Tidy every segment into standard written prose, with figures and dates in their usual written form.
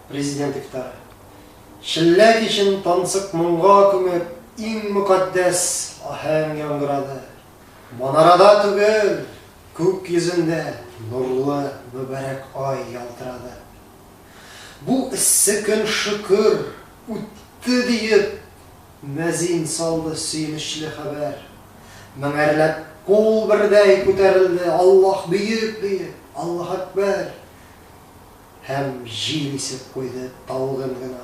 Президент ифтары. Челлә кичен тансык моңга күмеп, иң мөкатдәс аһәң яңгырады. Манарада түгел, күк йөзендә нурлы мөбарәк ай ялтырады. Бу эссе көн шөкер, үтте диеп, мәзин салды сөенечле хәбәр. Меңәрләп кул бердәй күтәрелде, Аллаһ бөек диеп, Аллаһ әкбәр! Һәм җил исеп куйды талгын гына.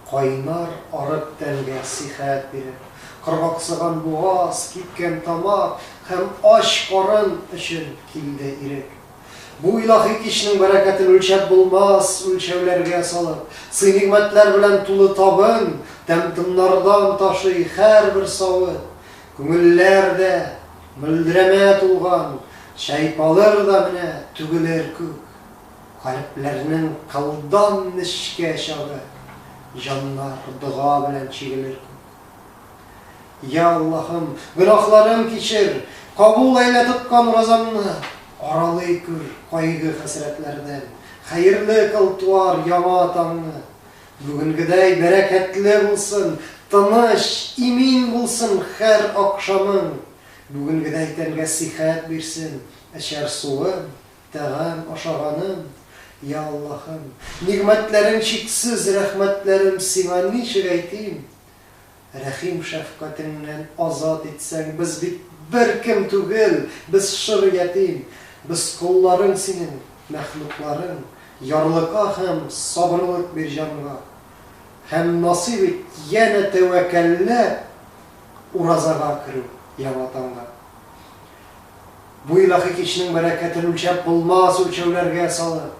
Кайнар арык тәнгә сихәт биреп, коргаксыган бугаз, кипкән тамак һәм ач карын өчен килде ирек. Бу илаһи кичнең бәрәкәтен үлчәп булмас, үлчәүләргә салып, сый-нигъмәтләр белән тулы табын, тәм-томнардан ташый һәрбер савыт. Күңелләр дә мөлдерәмә тулган, чайпалыр да менә түгелер күк. Калебләрнең кылдан нечкә чагы, җаннар дога белән чигелер күк. Йа Аллаһым, гөнаһларым кичер, кабул әйлә тоткан уразамны, аралый күр кайгы-хәсрәтләрдән, хәерле кыл туар яңа таңны. Бүгенгедәй бәрәкәтле булсын, тыныч, имин булсын һәр акшамың. Бүгенгедәй тәнгә сихәт бирсен, эчәр суым, тәгам ашаганым. Йа Аллаһым, нигъмәтләрең чиксез, рәхмәтләрем сиңа ничек әйтим? Рәхим-шәфкатеңнән азат итсәң, без бит беркем түгел, без шыр ятим. Без колларың синең, мәхлукларың, ярлыка һәм сабырлык бир җанга. Һәм насыйп ит янә тәвәккәлләп уразага керү яңа таңда. Бу илаһи кичнең бәрәкәтен үлчәп булмас үлчәүләргә салып.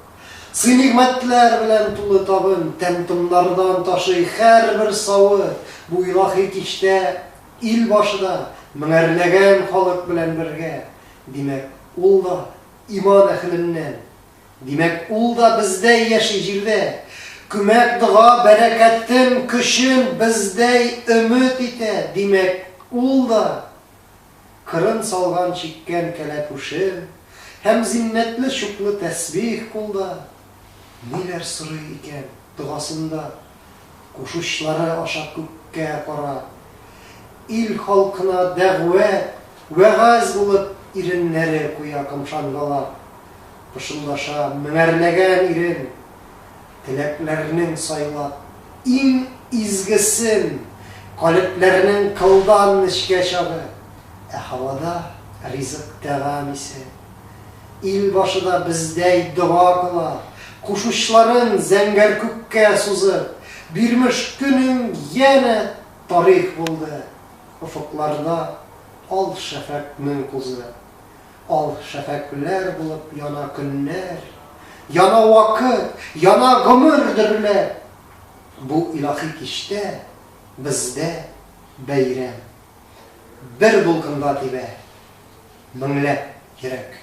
Сый-нигъмәтләр белән тулы табын, тәм-томнардан ташый һәрбер савыт. Бу илаһи кичтә ил башы да меңәрләгән халык белән бергә. Димәк, ул да иман әһеленнән. Димәк, ул да бездәй яши җирдә. Күмәк дога бәрәкәтен, көчен бездәй өмет итә. Димәк, ул да Кырын салган чиккән кәләпүшем Һәм зиннәтле чуклы тәсбих кулда. Ниләр сорый икән догасында, Кушучлары аша күккә карап. Ил халкына дәгъвәт, вәгазь булып Иреннәре куя кымшангалап. Пышылдаша меңәрләгән ирен. Теләкләрнең сайлап иң изгесен, Калебләрнең кылдан нечкә чагы, Ә һавада ризык тәгам исе. Ил башы да бездәй дога кыла, Кушучларын зәңгәр күккә сузып, Бирмеш көнең янә тарих булды, Офыкларда ал шәфәкънең кузы. Ал шәфәкъләр булып яна көннәр, Яна вакыт, яна гомер дөрләп. Бу илаһи кичтә бездә бәйрәм. Бер дулкында тибә меңләп йөрәк.